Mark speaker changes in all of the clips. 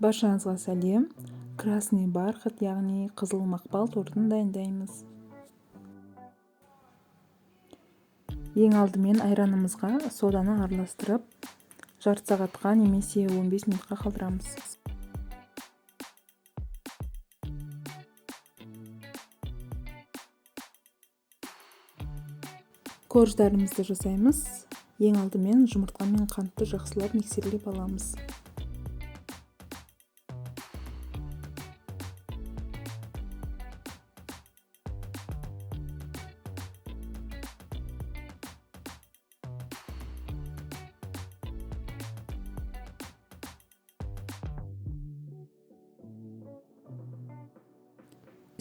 Speaker 1: Баршаңызға сәлем. Красный бархат, яғни қызыл мақпал тортын дайындаймыз. Ең алдымен айранымызға соданы араластырып, жарты сағатқа немесе 15 минутқа қалдырамыз. Корждарымызды жасаймыз. Ең алдымен жұмыртқа мен қантты жақсылап миксерлеп аламыз.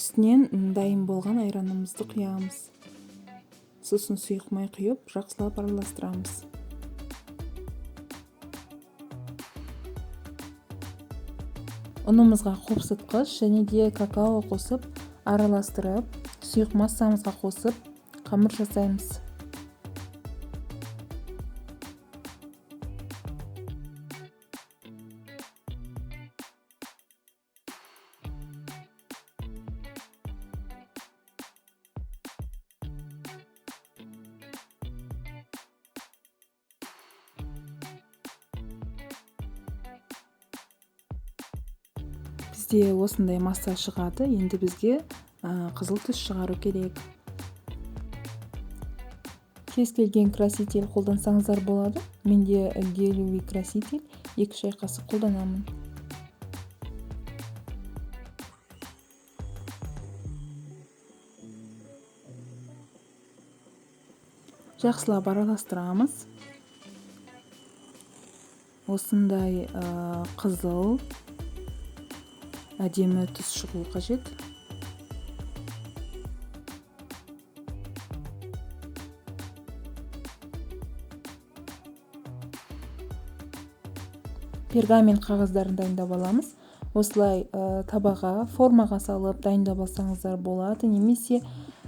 Speaker 1: Үстінен дайын болған айранымызды құямыз. Сосын сұйық май құйып, жақсылап араластырамыз. Ұнымызға қопсытқыш және де какао қосып, араластырып, сұйық массамызға қосып, қамыр жасаймыз. Бізде осындай масса шығады. Енді бізге қызыл түс шығару керек. Кез келген краситель қолдансаңыздар болады. Менде гелевый краситель, 2 шай қасық қолданамын. Жақсылап араластырамыз. Осындай қызыл әдемі түс шығу қажет. Пергамент қағаздарын дайындап аламыз. Осылай табаға, формаға салып дайындап алсаңыздар болады, немесе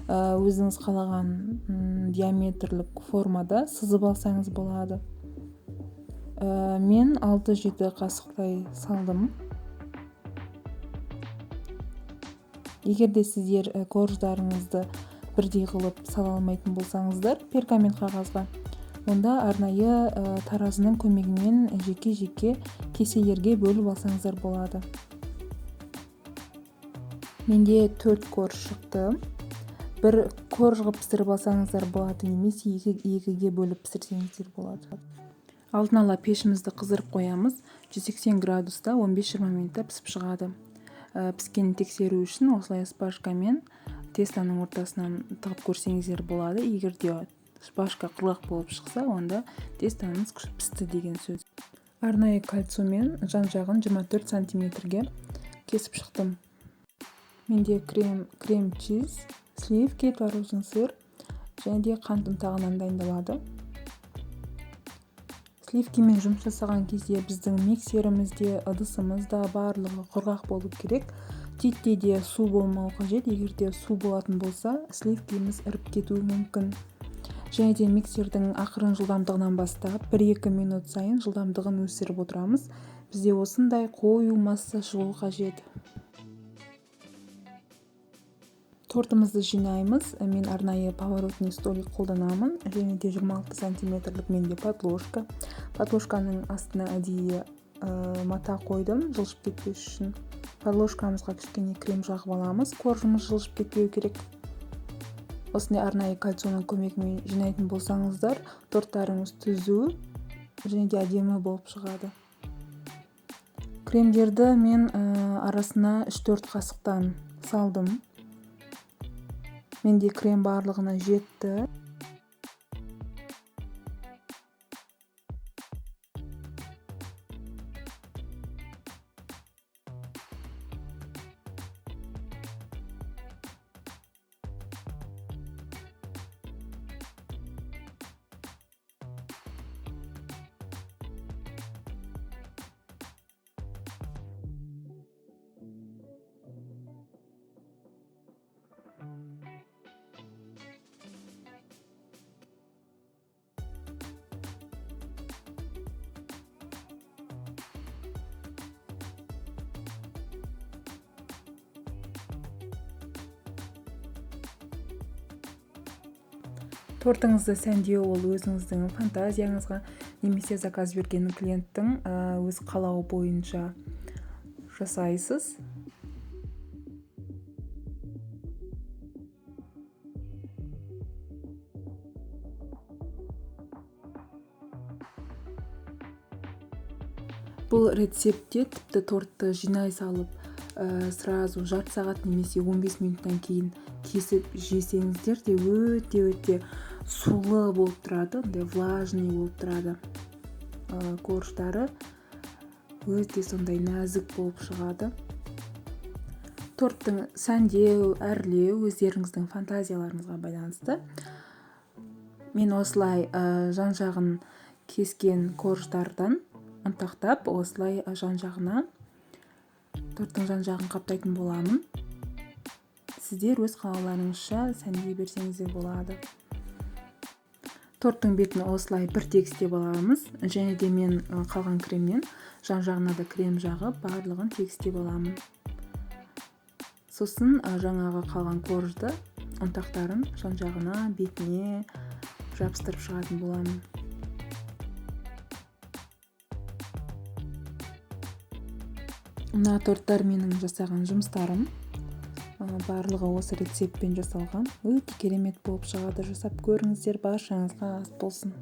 Speaker 1: өзіңіз қалаған диаметрлік формада сызып алсаңыз болады. Мен 6-7 қасықтай салдым. Егер де сіздер корждарыңызды бірдей қылып сала алмайтын болсаңыздар пергамент қағазға, онда арнайы таразының көмегімен жеке-жеке кеселерге бөліп алсаңыздар болады. Менде 4 корж шықты. Бір корж қылып пісіріп алсаңыздар болады, немесе екіге бөліп пісірсеңіздер болады. Алдын ала пешімізді қыздырып қоямыз. 180 градуста 15-20 минутта пісіп шығады. Піскенін тексеру үшін осылай шпажкамен тестоның ортасынан тығып көрсеңіздер болады. Егер де шпажка құрғақ болып шықса, онда тестаңыз пісті деген сөз. Арнайы кольцомен жан-жағын 24 сантиметрге кесіп шықтым. Менде крем чиз, сливки, творожный сыр және де қант ұнтағынан дайындалады. Сливкимен жұмыс жасаған кезде біздің миксерімізде, ыдысымызда барлығы құрғақ болу керек. Титтей де су болмау қажет. Егер де су болатын болса, сливкиміз іріп кетуі мүмкін. Және де миксердің ақырын жылдамдығынан бастап 1-2 минут сайын жылдамдығын өсіріп отырамыз. Бізде осындай қою масса шығу қажет. Тортымызды жинаймыз. Мен арнайы поворотный столик қолданамын. Және де 26 сантиметрлік менде подложка. Подложканың астына әдейі мата қойдым, жылжып кетпес үшін. Подложкамызға кішкене крем жағып аламыз. Коржымыз жылжып кетпеу керек. Осындай арнайы кольцоның көмегімен жинайтын болсаңыздар, торттарыңыз түзу және де әдемі болып шығады. Кремдерді мен арасына үш-төрт қасықтан салдым. Менде крем барлығына жетті. Тортыңызды сәндеу ол өзіңіздің фантазияңызға немесе заказ берген клиенттің өз қалауы бойынша жасайсыз. Бұл рецептте тіпті тортты жинай салып, сразу жарты сағат немесе 15 минуттан кейін кесіп жесеңіздер де өте-өте сулы болып тұрады, андай влажный болып тұрады. Корждары өте сондай нәзік болып шығады. Торттың сәндеу, әрлеу өздеріңіздің фантазияларыңызға байланысты. Мен осылай жан-жағын кескен корждардан ұнтақтап, осылай жан-жағына, торттың жан-жағын қаптайтын боламын. Сіздер өз қалауларыңызша сәндей берсеңіздер болады. Торттың бетін осылай бір тегістеп аламыз. Және де мен қалған кремнен жан-жағына да крем жағып, барлығын тегістеп аламын. Сосын жаңағы қалған коржды ұнтақтарын жан-жағына, бетіне жабыстырып шығатын боламын. Мына торттар менің жасаған жұмыстарым. Барлығы осы рецептпен жасалған. Өте керемет болып шығады. Жасап көріңіздер, баршаңызға ас болсын.